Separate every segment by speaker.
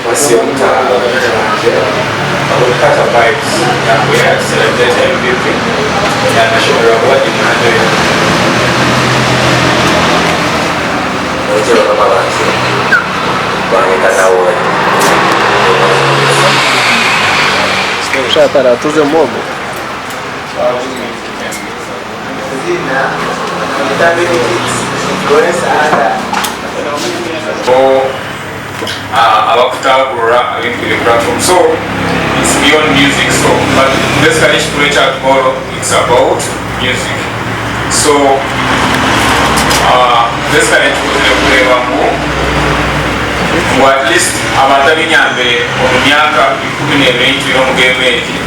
Speaker 1: Wasiyo mutangye Kata Vibes we are to celebrate MVP nashemererwa kuba ndi muhanda oyo.
Speaker 2: Mwegye bakama bangye, banyeta Nawoya.
Speaker 1: Abakutagurura ab'empire platform so it's beyond music so but basically ekikuru ekya tomorrow it's about music so basically tukuzire kureeba ngu ngu at least abantu abinyambire omu myaka 12 ei ntwire omu game egi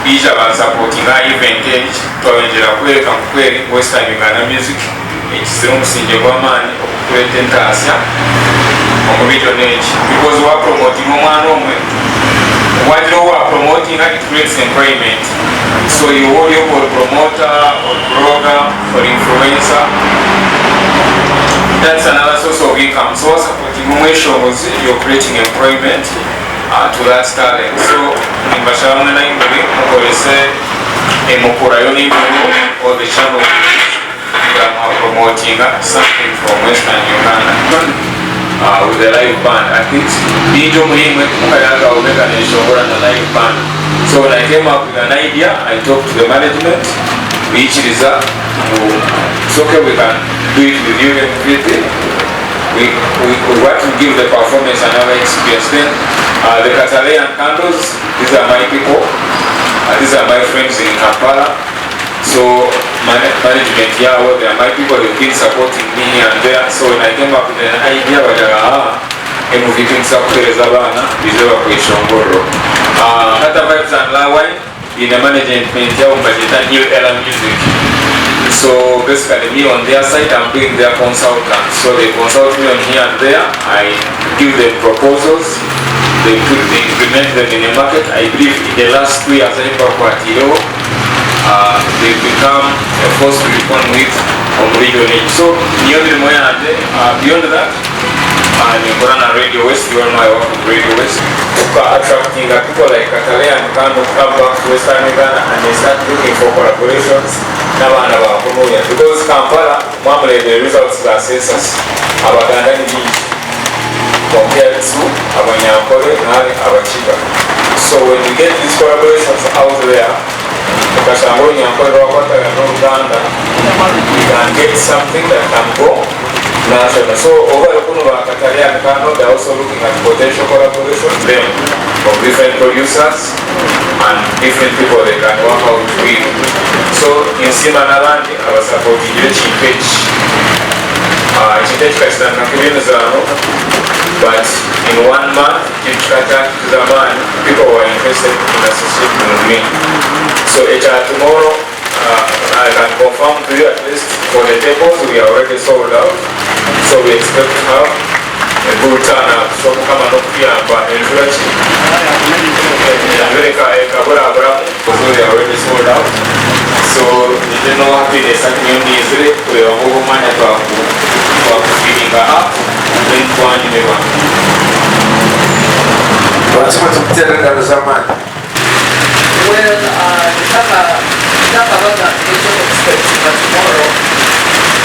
Speaker 1: baija bansapotinga aha event egi twayengyera kworeka ngu kweri Western Uganda music Ekizire omusingye gw'amaani ogurikureeta entaasya omu region egi because wa promotinga omwana omwe, wagira ou wa promotinga it creates employment so iwe ori okwo ori promoter, ori blogger, ori influencer that's another source of income so wa supportinga omweshongozi you're creating employment to that talent so nimbashaba mwena ahi muri mukorese emikura yoona ei muriho or the channels. Nga promotinga something from western Uganda with a live band at least bingi omuri imwe timukaryaga Omega neshongora na live band so when I came up with an idea I talked to the management bikiriza ngu it's ok we can do it with you MVP we, we, we want to give the performance another experience then the Kataleya and Candles these are my people these are my friends in Kampala. So management yaabo they are my people they've been supporting me here and there so when I came up with an idea bagira haa MVP nituza kukuhereza abaana baije bakweshongorero. Kata Vibes and La Wine baine management yaabo nibagyeta New Era Music so basically me on their side I'm doing their consultant so they consult me on here and there I give them proposals they put they implement them in the market I believe in the last 2 years ahu mbakwatiireho They've become a force to reckon with omu region egi. So niyo mirimo yangye. Beyond that, ninkora na Radio West, you all know I work with Radio West. Tuka attractinga people like Kataleya and Kando to come back to Western Uganda and they start looking for collaborations n'abaana ba kunuuya because Kampala mwamureebire results za census, Abaganda ni baingi compared to Abanyankore nari Abakiga. So when we get these collaborations out there, okashanga Orunyankore rwakwatagana n'Oruganda, we can get something that can go national. So obu bari kunu ba Kataleya and Kano, they are also looking at potential collaborations them of different producers and different people they can work out with. So ninsiima n'abandi abasapotingire ekintu eki. Ekintu eki kakitandika nk'eby'emizaano but in one month ekintu kikaba kyakikiza amaani, people were interested in associating with me. So ekya tomorrow I can confirm to you at least for the tables we are already sold out so we expect to have a good turn out. So mukama n'okutuyamba enjura ki enjura ekaburaburamu so they are already sold out. So nyine no happiness hati nyowe ndizire kureeba ngu ogu omwanya twaku twakufiringa up then twanyumirwa.
Speaker 3: Lwaki mwe tumuteera engaro z'amaani?
Speaker 4: Well ntakabagambira eki oku expectinga tomorrow,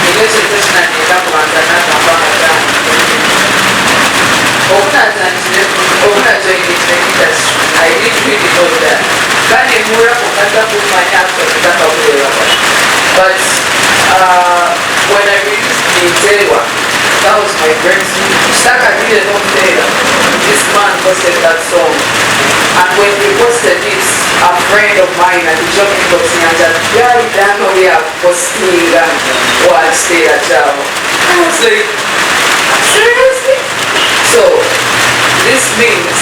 Speaker 4: nyowe ekintu eki nanyenda kubanza nagamba aha byange. Obu natandikire obu na joiningire industry I didn't really know that kandi mpurira kwonka ntakumanya actually ntakakureebaga but when I released Ninteerwa that was my breakthrough kitakatiire n'okuteera this man posted that song and when he posted it a friend of mine ati omu inbox yangye ati Guy Dan obu yakupostinga wakiteera kyaho I was like seriously? So this means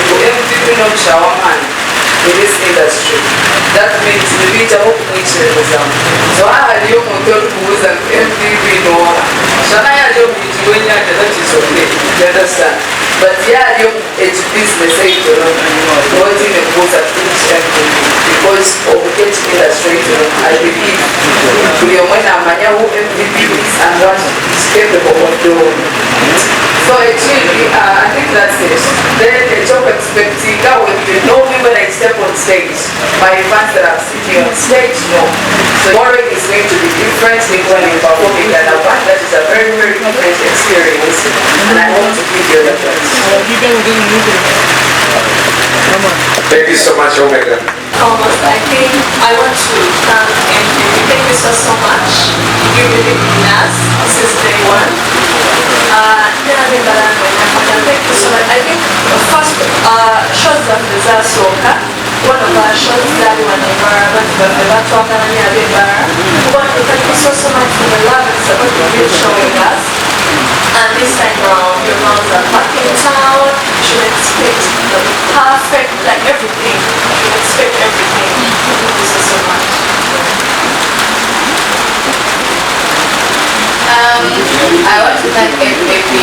Speaker 4: ngu MVP n'omushaho w'amaani in this industry that means nibiijaho okumwikiririzamu so haaba hariyo omuntu orikubuuza ngu MVP n'oha shana yaaba ari omuhigi w'enyanja that is okay you understand but yaaba ari omu egi business ei turimu niwe otaine kubuuza ngu who is MVP because omuri egi industry ei turimu. I believe buri omwe namanya who MVP is and what he is capable of doing. So ekindi I think that's it. Then ekyoku expectinga when you know me when I step on stage, my fans that have seen me on stage know. So tomorrow is going to be different ninkuba nimperforminga na band that is a very very different experience and I hope to give you the best.
Speaker 3: Thank you so much Omega.
Speaker 5: Almost, I think I want to thank MVP. Thank you so so much. You believe in us since day one. Thank you so much. I think first shows zaffe ezasooka, one of our shows zaali wano e Mbarara, abantu baffe batwagala nnyo ab'e Mbarara. We want to thank you so so much for the love and support you've been showing us. And this time round, your girls are back in town. You should expect the perfect, like everything. You should expect everything. Thank you so, so much.
Speaker 6: I want to thank MVP.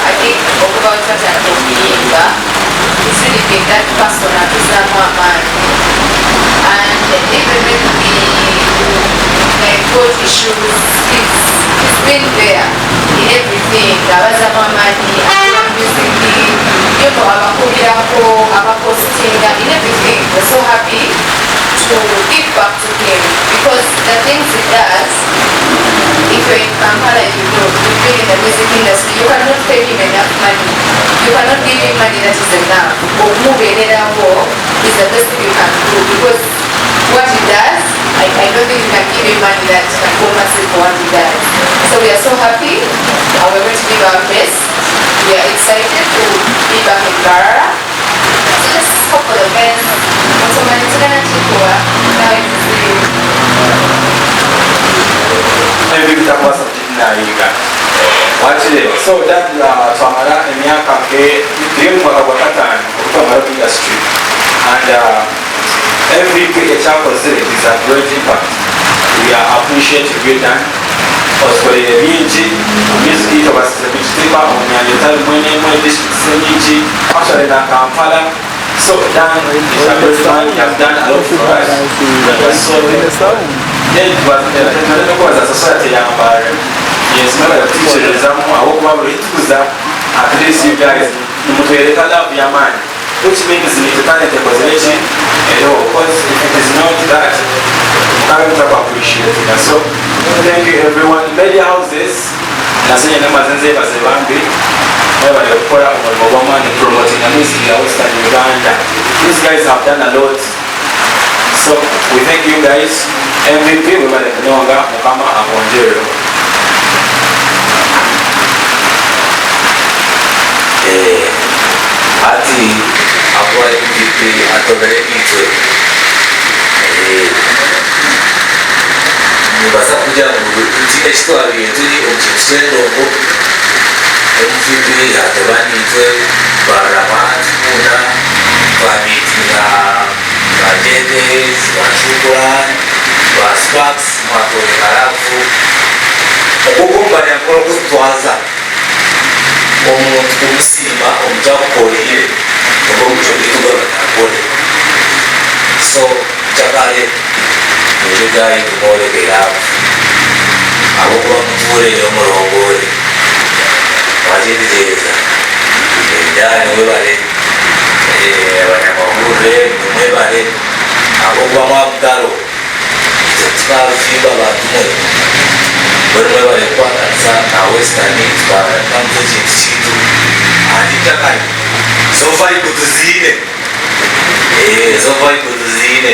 Speaker 6: I think okuva we twatandika okuyimba, he's really been that person atuzaamu amaanyi. And even when we like got issues, he's been there in everything. Abazaamu amaanyi, atuwa music, abakubirako, abapostinga, in everything. We're so happy to give back to him because the things he does, if you're in Kampala, you know, you've been in the music industry, you cannot pay him enough money. You cannot give him money that is enough. Okumubeererawo is the best thing you can do because what he does, I don't think you can give him money that can compensate for what he does. So we are so happy. We're going to give our best. We are excited to be back in Mbarara. So just hope for the best. Otomanyi tugenda kikuwa. Now it is you.
Speaker 1: Ebyo bitakubaasa kukidenyinga wakireba. So that twamara emyaka nke turi mu mwaka gwa kataano okutwamara ku industry and MVP ekyakoze is a great impact. We are appreciating you done otukolere bingi music tobasize kukitiba omu myanya etari emwe n'emwe, districts enyingi, actually na Kampala. So Dan is a great man. He has done a lot for us. We are so thankful. Then tubaza society ya Mbarara, yes, mwebale kutuikirizamu ahabwokuba buri tukuza, at least you guys nimutwereka love y'amaani, which means nitwe talent ekozire ki eriho, because if it is not that, mukabe mutaku appreciatinga. So thank you everyone. Media houses nazo nyine maze nzebaze bambi, mwebale kukora omurimo gw'amaani promoting music ya Western Uganda. These guys have done a lot, so we thank you guys. MVP, webale munonga, Mukama akwongerere.
Speaker 2: Ati akuba MVP atobere itwe nibaza kugira ngu eki twabaire turi omu kintu ky'endongo, MVP atoba nitwe twarama tukunda twamitinga ba Dedes ba Shukran ba Sparks mwatoleka love okukumbanya nkora okutwaza omuntu kumusiima omu kyakukorire ogwo omucyo gwaitu gw'abanyankore. So Jakare mwije gayi tumworeke love ahabw'okuba mutuurere omurongore wakyetegyereza Dani webale, abanyamahurire mwebale ahabw'okuba mwabugaro itwe tukaruzimba abantu mwe buri mwebale kukwatanisa na Western tukatambuza ekintu kiitu andi Jakare zo vibe tuziine, zo vibe tuziine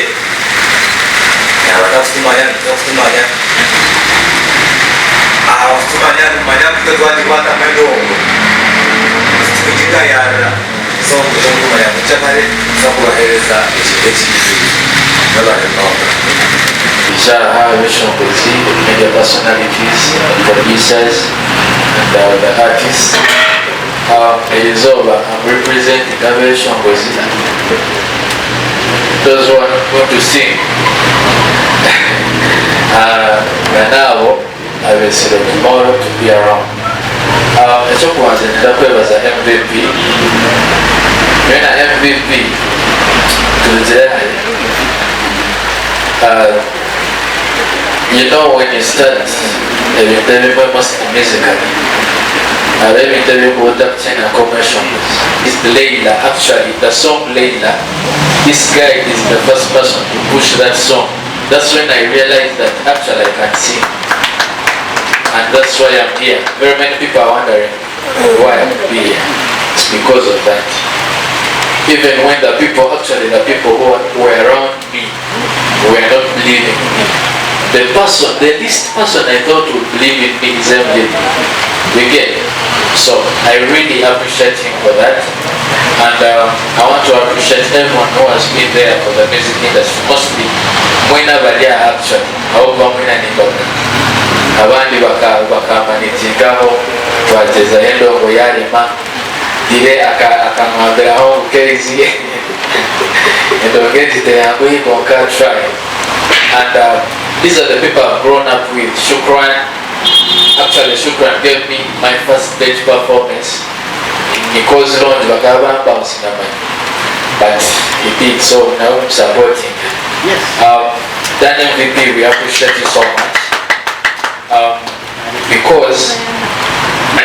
Speaker 2: abatakutumanya nitakutumanya abakutumanya nimanya nitwe twagikwatamu endongo tukigayarira. So muje mukumanya ngu Jakare tuza kubaheereza ekintu ekijwire. Mwebale munonga.
Speaker 7: Zaha, Bishongozi, media personalities, producers, and the artists. Elizoba, I'm representing Abeshongozi. Those who are going to sing. Nabo, abesire tomorrow to be around. Ekyokubanza nenda kwebaza MVP. Nyowe na MVP turugire hare. You know when you start ebintu ebimwe mostly musically hariho ebintu ebirikuba otakukyenda nk'omweshongozi. Is Leila actually the song Leila this guy is the first person to push that song that's when I realized that actually I can sing and that's why I'm here. Very many people are wondering why I would be here. It's because of that. Even when the people actually the people who were around me were not believing in me. The person, the least person I thought would believe in me is MVP. You get? So I really appreciate him for that. And I want to appreciate everyone who has been there for the music industry. Mostly, mwena bari aha actually. Ahabw'okuba mwena nimbaga. Abandi bakamanagingaho, twagyezaho endongo yarema. Dire akangambiraho ngu Keizi endongo egi teyanguhi kwonka try. And these are the people I've grown up with. Shukran, actually Shukran gave me my first stage performance in Nico's Lounge bakaba bambouncinga manyi but he did so nawe musupporting.
Speaker 8: Yes.
Speaker 7: Dan MVP, we appreciate you so much. Because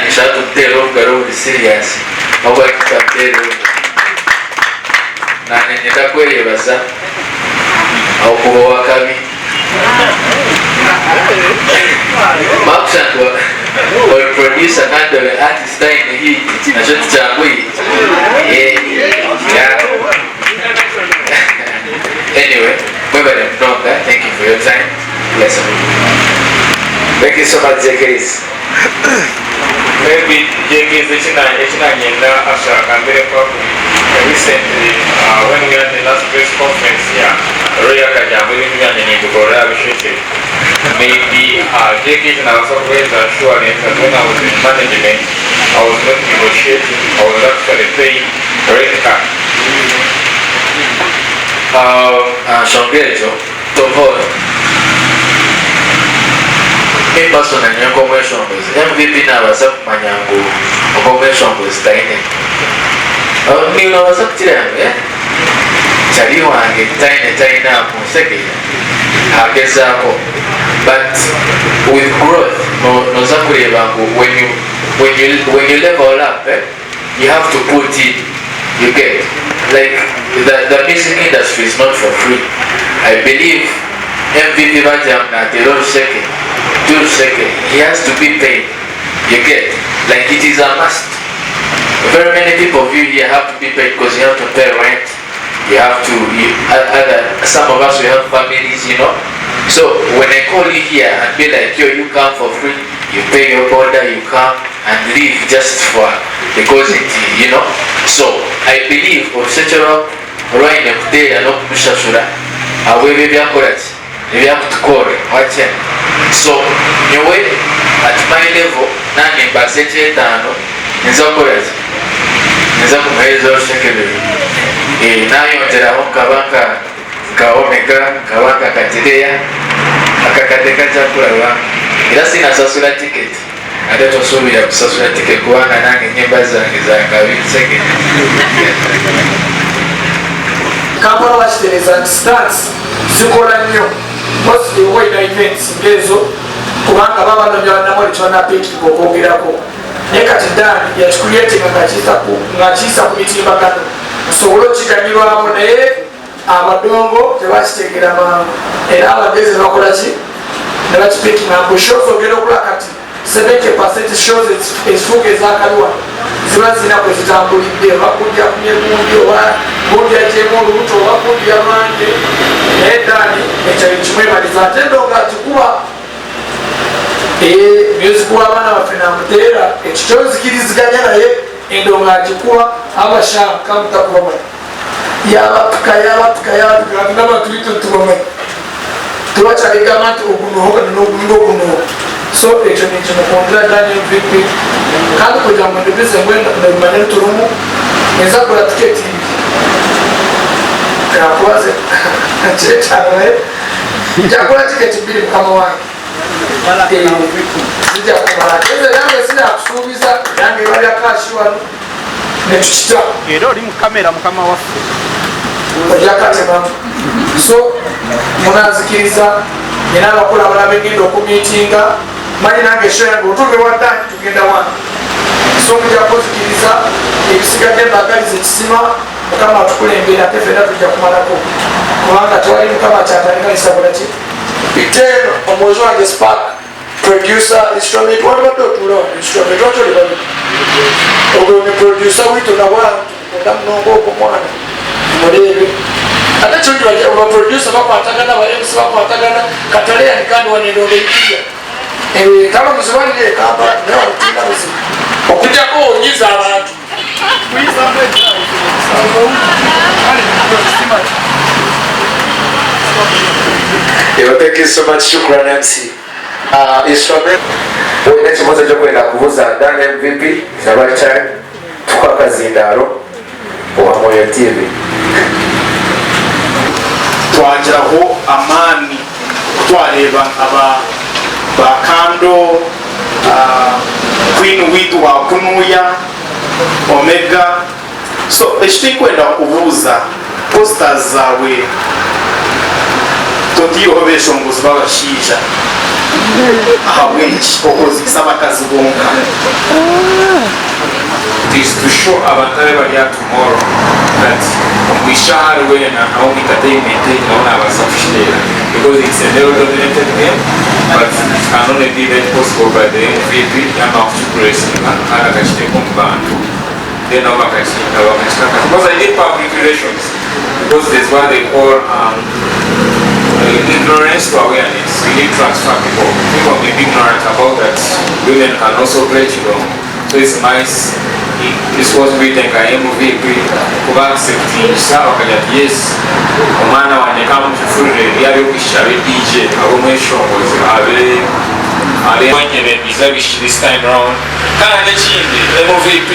Speaker 7: nishaka kuteera obugaro oburi serious obu arikutateera obugaro. Nanye niinyenda kweyebaza ahabw'okuba ow'akabi. Bakushanga ori producer kandi ori artist aine hit nakyo tikyanguhi. Yeah. Anyway, mwebare munonga. Thank you for your time. Bless up.
Speaker 3: Thank you so much, JKs.
Speaker 1: Maybe JKs eki nanyenda ashagambire public recently when we had the last press conference here, Roy akagira ngu ebintu byangye nimbigorora bishekye. Maybe JKs nabaasa kubahereza assurance that when I was in management, I was not negotiating, I was actually paying rent card.
Speaker 7: Aha nshonga egyo, Tovol, me personally nyowe nk'omweshongozi, MVP naabaasa kumanya ngu ogwo omweshongozi taine. Naiwe noobaasa kugira ngu eh, kyari wange taine taine aho, okitegeera? Agezaako but with growth nooza kureeba ngu when you, when you, when you level up eh, you have to put in, you get? Like the, the music industry is not for free. I believe MVP bagira ngu nateera orusheke, ti orusheke, he has to be paid, you get? Like it is a must. Very many people of you here have to be paid because you have to pay rent, you have to, you, other, some of us we have families, you know. So when I call you here and be like, yo, you come for free, you pay your order, you come and leave just for, because it, you know. So I believe orushekye oru aine kuteera n'okumushashura ahabw'ebyo ebi akora ki, ebi akutukorera, wakyena. So nyowe at my level naaba nimbaasa eky'etaano, ninza kukora ki, ninza kumuheereza orushekye ruri. Naayongyeraho nkaba nka nka Omega, nkaba nka Katireya, akakadde kajja kuraba. Era sinasasura ticket. Ate tosuubira kusasura ticket kubanga nange enyimba zange zakabi kitegeera.
Speaker 9: Kampala bakitereeza nti stunts zikola nnyo mostly oba olina events ng'ezo kubanga baba banoonya bannamawulire kyebanaapiikinga okwogerako naye kati Dan yakicreatinga ng'akiyisa ku mitimbagano musobole okukiganyulwamu naye abadongo tebakitegeera mangu era abagezi nebakola ki nebakipikinga mbu shows ogenda okulaba kati 70% shows ezifuuka ezakabi wano ziba zirina kwezitambulidde oba gundi yafunye gundi oba gundi agyemu olubuto oba gundi yalwanye naye Dan ekyo kimwebaliza ate ndongo akikuba music w'abaana baffe namuteera ekyo kyonzikiriziganya naye endongo agikuba abashanka mutakubamanyi yabapika yabapika yabapika n'abantu bitu nitubamanyi tibakyabigamba nti ogu noho nogu ogu noho so ekyo ninkimukundira Dan MVP kandi kugira ngu ndibize mbwenu ndabimanya ebiturimu ninza kugura tiketi kakubaze kyekyawe njakugura tiketi bbiri mukama wange zijja kumala ate nze nange sinakusuubiza nange biba bya kashi wano netukita
Speaker 8: Era oli mu kamera mukama waffe.
Speaker 9: Ojja katemamu so Munanzikiriza nina abakulu abalala bengenda okumiitinga manyi nange show yange otuve wa Dan tugenda wano so mujja kunzikiriza ebisigadde mbagaliza ekisima mukama atukulembera ate fena tujja kumalako kubanga tewali mukama kyatandika kisabola ki. Biten omwozi wange spark producer instrument wandibadde otuula wano instrument lwaki oli babiri ogwo ni producer witu nawe Munda munonga ogwo mwana mureebe ate ekirungi ba producer bakwatagana ba MC bakwatagana katale yani kandi wano endongo eyiiya entalo muzibalire e Kampala naye wano tulina buzibu okujjako onyiza abantu.
Speaker 3: Yo, thank you so much, Shukran MC. Instrument, olina ekibuuzo ekyokwenda kubuza Dan MVP, is the right time. Tukuhe akazindaaro owa Mwoyo TV.
Speaker 8: Twagiraho amaani ku twareeba nka ba ba Kando, Queen Weed wa kunuya, Omega. So eki tinkwenda kukubuuza, posters zaawe totaireho beshongozi b'abashaija ahabw'enki okozeise abakazi bonka?
Speaker 1: It is to show abantu abe bari aha tomorrow that omwishiki ahu ari weena nawe omu entertainment egi nawe nabaasa kukiteera because it's a male dominated game but it can only be made possible by the MVP yamara kukikuresinga kandi akakiteeka omu bantu then nabo bakakikakasa because I did public relations because there's what they call um, ignorance to awareness. We need to transfer people. People may be ignorant about that women can also play kidongo. So it's nice. This was written nka MVP kuba acceptingisa bakagira ati yes omwana wangye kamushashurire yaaba ey'obwishiki abe DJ abe omweshongozi abe abe nyebembize abaishiki this time round kandi ekindi MVP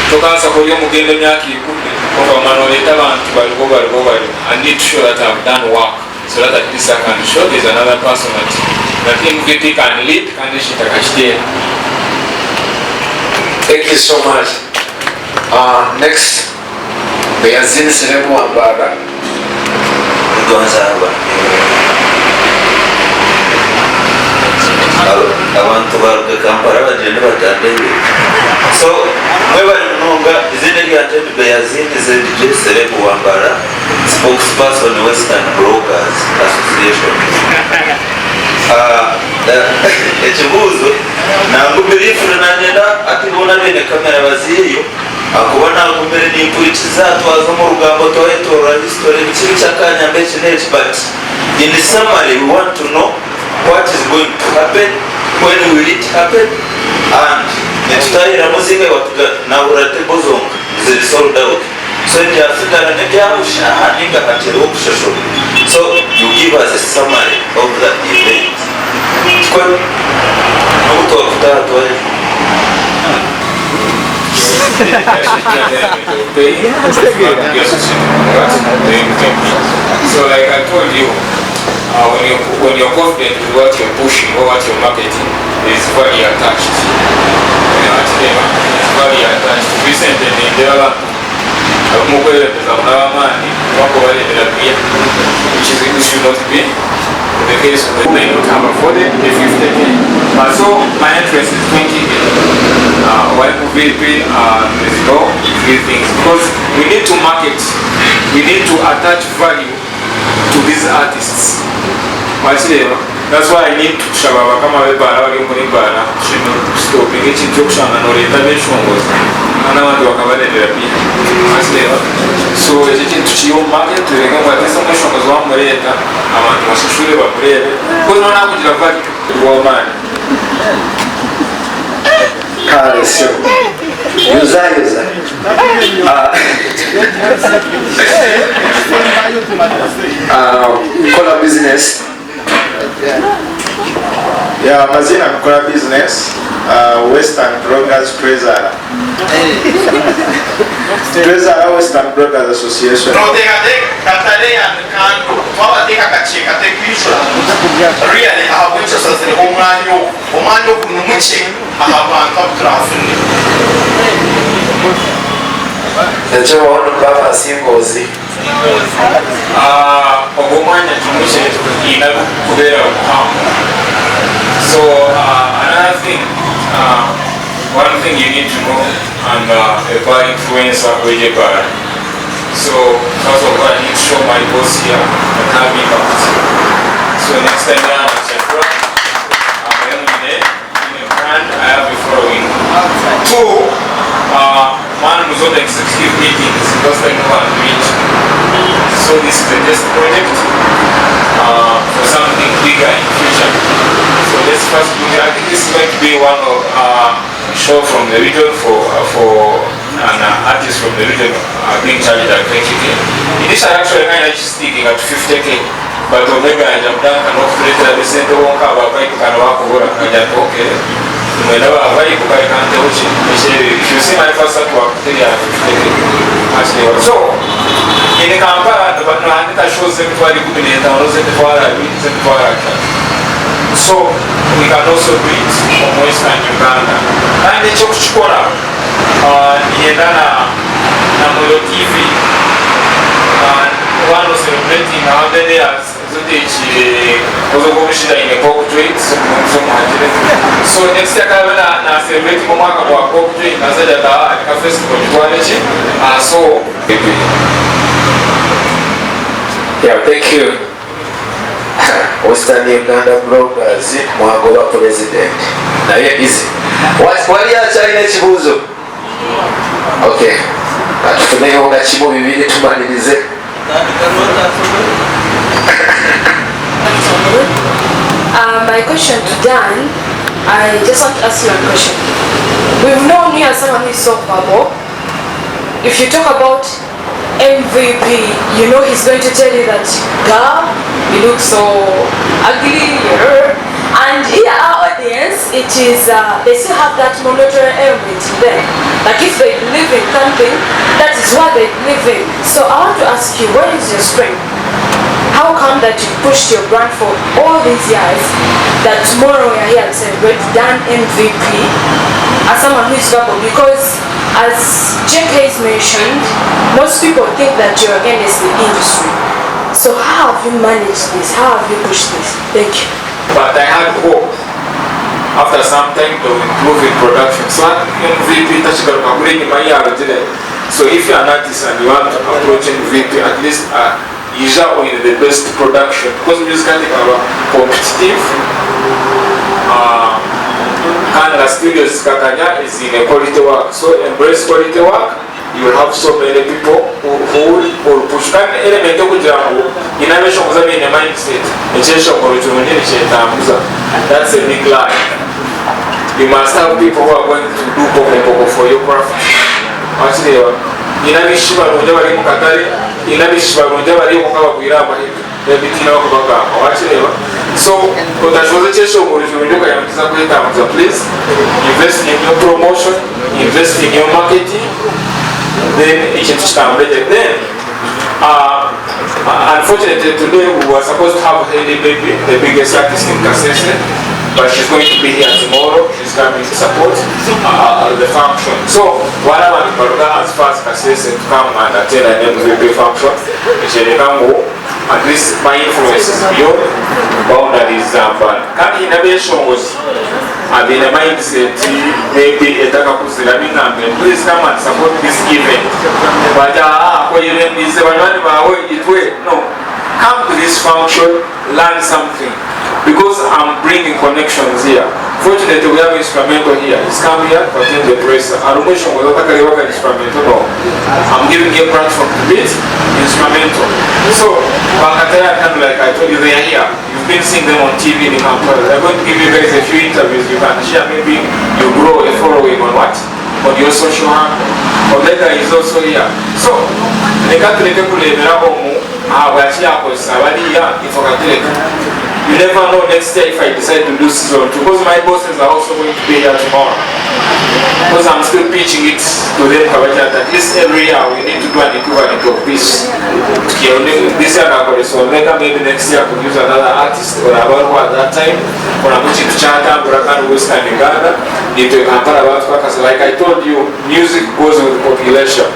Speaker 1: tokaasa kuba ori omugendo emyaka ikumi kwonka wamara noreeta abantu bariho bariho bariho I need to show that I've done work so that at least I can show there's another person that that MVP can lead kandi ekintu akakiteera.
Speaker 3: Thank you so much. Next, Beyazin Siremu wa Mbarara.
Speaker 2: Ngonzarwa. Abantu baruga Kampala bagyende batandebe. So mwebare munonga eiziina eryangye ni Beyazin ZJ Celeb wa Mbarara spokesperson Western Bloggers Association. Ekibuuzo nangwa briefly nanyenda hati boona abaine kamera baziheyo ahakuba nagumire nimpurikiza twaza omu rugambo twayetorora history biki biki akanyamba eki n'eki but in summary we want to know what is going to happen, when will it happen and nitutahiramu zingahi watuga nahurira table zonka ziri sold out so ebyatsigara nebyabusha ninga hakiriho okushashura so you give us a summary of the event tukwe nobu twakutaha twaheza.
Speaker 1: So like I told you, when you when you're confident with what you're pushing or what you're marketing, there's value attached. Wakireba, there's value attached. Recently nindeeba abantu abarikwebembeza ngu n'ab'amaani kwonka obareebera beer which is which should not be the case. They may not have afforded the 50k. But so my entrance is 20k. Uh, MVP, there's no three things because we need to market, we need to attach value to these artists. Wakireeba? That's why I need kushaba bakama b'ebaara abari omuri ebaara tushemereire kusitopinga ekintu ky'okushanga noreeta abeshongozi kandi abandi bakabareebera biya. Wakireeba? So ekyo ekintu tukiihe omu market turebe ngu at least omweshongozi wamureeta abantu bashashure bamureebe because noba nakugira value ow'amaani.
Speaker 3: Kare sebo. Yozayoza. Kola business.
Speaker 8: Yeah, amazina Kola business Western Bloggers Treasurer. Treasurer Western Bloggers Association.
Speaker 10: Noteekateeka Katale and Kando twabateeka akakiika tekwijura really ahabw'enki osazireho omwanya ogu? Omwanya ogu ni mukye aha bantu abu turahafunire.
Speaker 3: Ekyo boona nibaba abasinguzi.
Speaker 1: Ogwo omwanya kimukye haine abu kubeera muhango. So another thing, one thing you need to know, I'm a bar influencer w'eby'ebaara. So first of all I need to show my boss here that I have impact. So next time yaaba nakyakura amanye ngu nyine nyine brand, I have a following. Two, man muze omu executive meetings because twine abantu baingi. So this is a test project for something bigger in future. So let's first do I think this is going to be one of show from the region for an artist from the region being charged at 20K. Initially actually kind of sticking at 50K. But Omega yaija kutandika n'okutureetera esente wonka aba vibe kano bakubura nkagira nti okay nimwenda ba vibe kare kanteho ki ekyebiri. If you see my first artwork teri aha 50K mwakireeba. So in Kampala nibahandika shows z'emitwaro 15, z'emitwaro abiri, z'emitwaro ashatu. So we can also do it omu Western Uganda. Kandi eky'okukikora niinyenda na na Moyo TV one celebrating how many years zoteekire koz ogwo omushaija aine pork joint so muze muhagire. So next year ku araabe na na celebrating omwaka gwa pork joint naza agira ati aa reka festival ngitware ki aha so
Speaker 3: Yeah, thank you. Western Uganda bloggers mwagoba president naye easy. Wali akyalina ekibuuzo? Okay, katufuneyo nga kimu bibiri tumalirize.
Speaker 11: My question to Dan, I just want to ask you one question. We've known you as someone who is so verbal. If you talk about MVP, you know he's going to tell you that, girl, you look so ugly. And here, our audience, it is they still have that monetary element in them. Like if they believe in something, that is what they believe in. So I want to ask you, what is your strength? How come that you pushed your brand for all these years, that tomorrow we are here to celebrate Dan MVP as someone who is verbal? Because as Jack Hayes mentioned, most people think that you're against the industry. So how have you managed this? How have you pushed this? Thank you.
Speaker 1: But I had hope after some time they will improve in production. So MVP takigaruka kuri enyima yarugire. So if you're an artist and you want to approach MVP, at least ija oine the best production because music hati ekaba competitive kandi na studios zikakanya eziine quality work. So embrace quality work, you will have so many people who will push. Kandi element yokugira ngu nyine abeshongozi abaine mindset ekyeshongoro kirungi nikyetambuza, that's a big lie. You must have people who are going to do poko poko for your craft. Wakireeba? Nyine abaishiki barungi abari omu katare, nyine abaishiki barungi abari kwonka bagwire aha mahega maybe tihaine abakubagamba. Wakireeba? So otashohoza ekyeshongoro kirungi okagira ngu kiza kwetambuza. Please invest in your promotion, invest in your marketing, then ekintu kitambure gye. Then unfortunately today we were supposed to have Hailey Baby, the biggest artist in Kasese, but she's going to be here tomorrow. She's coming to support the function. So waraba nibaruga as far as Kasese to come and attend an MVP function, ekyoreka ngu at least my influence is beyond boundaries za Mbale. Kandi haine abeshongozi abaine mindset maybe etakakuzire abingambire please come and support this event. But ah, koyebembiize banywani baawe itwe no. Come to this function, learn something because I'm bringing connections here. Fortunately we have instrumental here. He's come here to attend the presser. Harimu enshongozi atakareebaga instrumental no. I'm giving a platform to meet instrumental. So Bakataya and like I told you, they are here. You've been seeing them on TV in Kampala. They're going to give you guys a few interviews you can share. Maybe you grow a following on what? On your social handle. Omega is also here. So, reka tureke kureebera omu ahabwaki yakozesa bariya itwe akatureka. You never know next year if I decide to do season 2 because my bosses are also going to be here tomorrow. Because I'm still pitching it to them kabagira ati at least every year we need to do an equivalent of this. This year nakoresa Omega, maybe next year I could use another artist or abariho at that time. Kurora ngu ekintu kyatambura kandi Western Uganda nitwe Kampala batwakaza. Like I told you, music goes with population.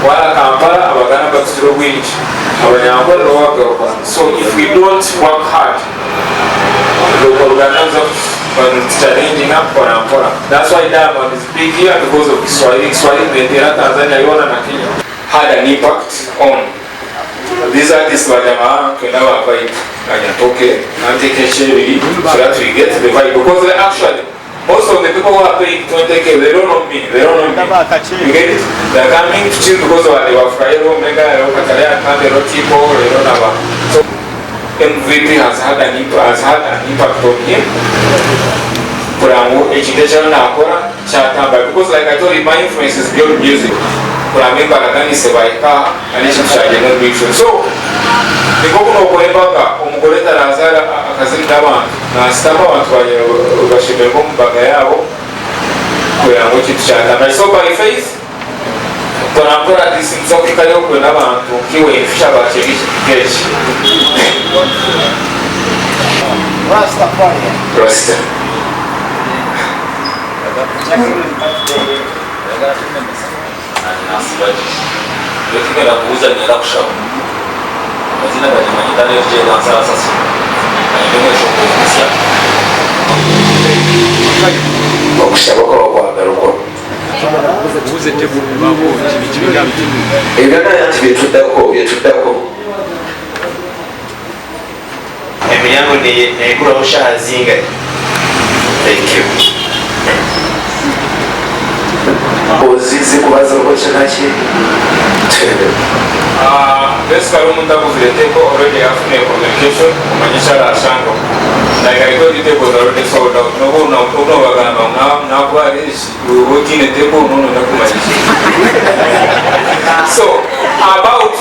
Speaker 1: Waara Kampala Abaganda nibatukira obwingi, Abanyankore nibo bagaruka so if we don't work hard Oruganda niruza kutuchallenginga mpora mpora that's why Diamond is big here because of Kiswahili, Kiswahili neteera Tanzania yoona na Kenya. Had an impact on these artists bagyamba twine aba vibe nanye nti okay kanteeke ekyebiri so that we get the vibe because actually Most of the people who are paying 20k they don't know me, they don't know me. You get it? They are coming to chill because bareeba Frairo, Omega, reero Kataleya, kandi reero Tipo, reero naba. So MVP has had an impact, has had an impact on him kureba ngu ekintu eki ariyo nakora kyatambura because like I told you my influence is beyond music kureba ngu embaraganise bahika aha kandi ekintu kyagyenda omu maisho. So nikwo oku nokora embaga omugore tarazaara akazini n'abantu. Nasitama abantu bashemererwa omu mbaga yaabo kureba ngu ekintu kyatambura. So by faith mpora mpora nituza kuhikayo okwe n'abantu nk'iwe in future bakyenga ekintu nk'eki. Rasta.
Speaker 12: Nyowe tinkwenda kubuuza niinyenda kushaba. Amaziina gangye nibanyeta FJ Dansara Saso. Nanye ndi omweshongozi musya.
Speaker 3: Okushaba kwaba kwagarukwamu. Ebyo byona nti byetuddako byetuddako.
Speaker 13: Emiryango neyigurwaho shaaha zingahi? Thank you.
Speaker 3: Ozizi kubazaho ki na ki?
Speaker 1: Basically omuntu aguzire table already afunire communication omanye eki arashangaho like I told you tables are already sold out nobu nobagamba ngu nakuba eki iwe otiine table nononya kumanya ki so about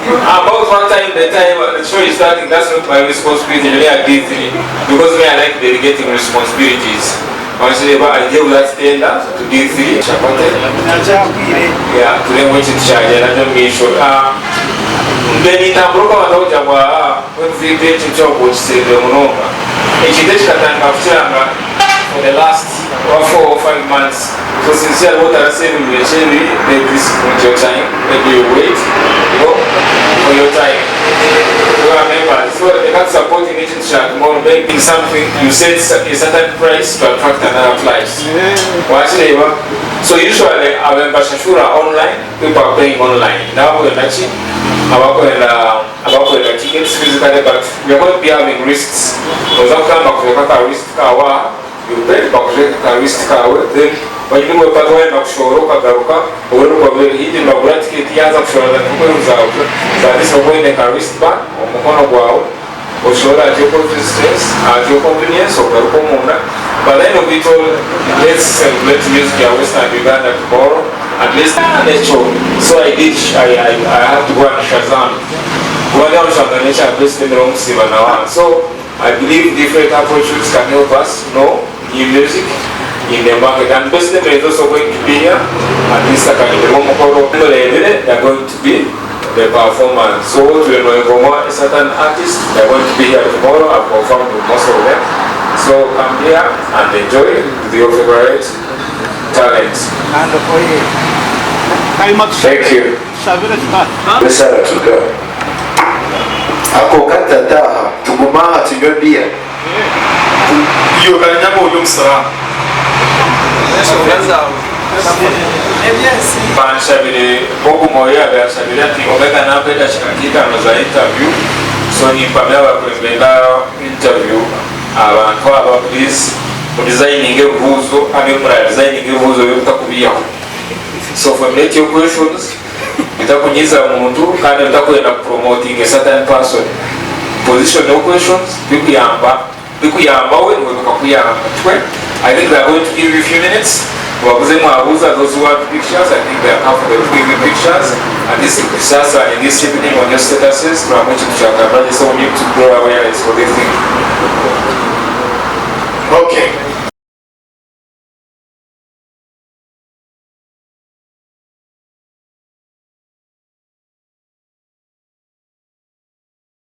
Speaker 1: About what time the time the show is starting that's not my responsibility nyowe ya D3 because me I like delegating responsibilities wakireeba I gave that tender to D3 chapati yeah turebe ngu ekintu kyagyenda gye omu maisho mbe nintambura oku abantu bakugira ngu aah MVP ekintu kyawe okisiibire munonga ekintu eki kikatandika kukiranga for the last oba 4 or 5 months so sincerely waaba otarasevinga ekyebiri maybe this is not your time maybe you wait you know for your time we are members so reka tu supportinge ekintu kya tomorrow maybe something you set a certain price to attract another price wakireeba so usually aba nibashashura online people are paying online nabakwenda ki abakwenda abakwenda tickets physically but we are going to be having lists noza kutandika kujweka ka list kaawe aha you pay bakujweka ka list kaawe then wanyuma mpaka wayenda kushohora okagaruka obone oku haingi nibagura ticket yaaza kushohora nibwo orikuza at least oba oine ka wrist band omu mukono gwawe oshohore at your convenience at your convenience ogaruke omunda but then of it all let's celebrate music ya western Uganda tomorrow at least ekyo so I did I, I, I have to go and shazam kuba ndi aho nshanga nekya best emere omukusiiba nawe so I believe different approaches can help us know new music in the market and Best Demere is also going to be here at least akanyumirwe omukoro mureebire they are going to be the performance so turiyo noyegomwa a certain artist they are going to be here tomorrow I've confirmed with most of them so come here and enjoy with your favorite talent.
Speaker 3: Thank you. Esara tuga. Kwonka tutataaha, tugume aha tunywe biya.
Speaker 10: Iwe kanyama ori omusiraamu.
Speaker 1: Banshabire nk'ogu Mwoyo yaabaire anshabire ati Omega nampa edakiika nk'itaano za interview so nimpamya abakwembenda interview abantu aba please mu designinge ebibuuzo kandi obu mura designinga ebibuuzo by'obutakubeihaho so formulate your questions bitakunyiiza muntu kandi bitakwenda ku promotinga a certain person position your questions bikuyamba bikuyamba we niwe bikakuyamba twe I think they are going to give you few minutes mubabuze mwabuuza those who want pictures I think they are comfortable to give you pictures and this sasa in this evening on your statuses turamu ekintu kya Kabarage so we need to grow awareness for this thing.
Speaker 10: Okay.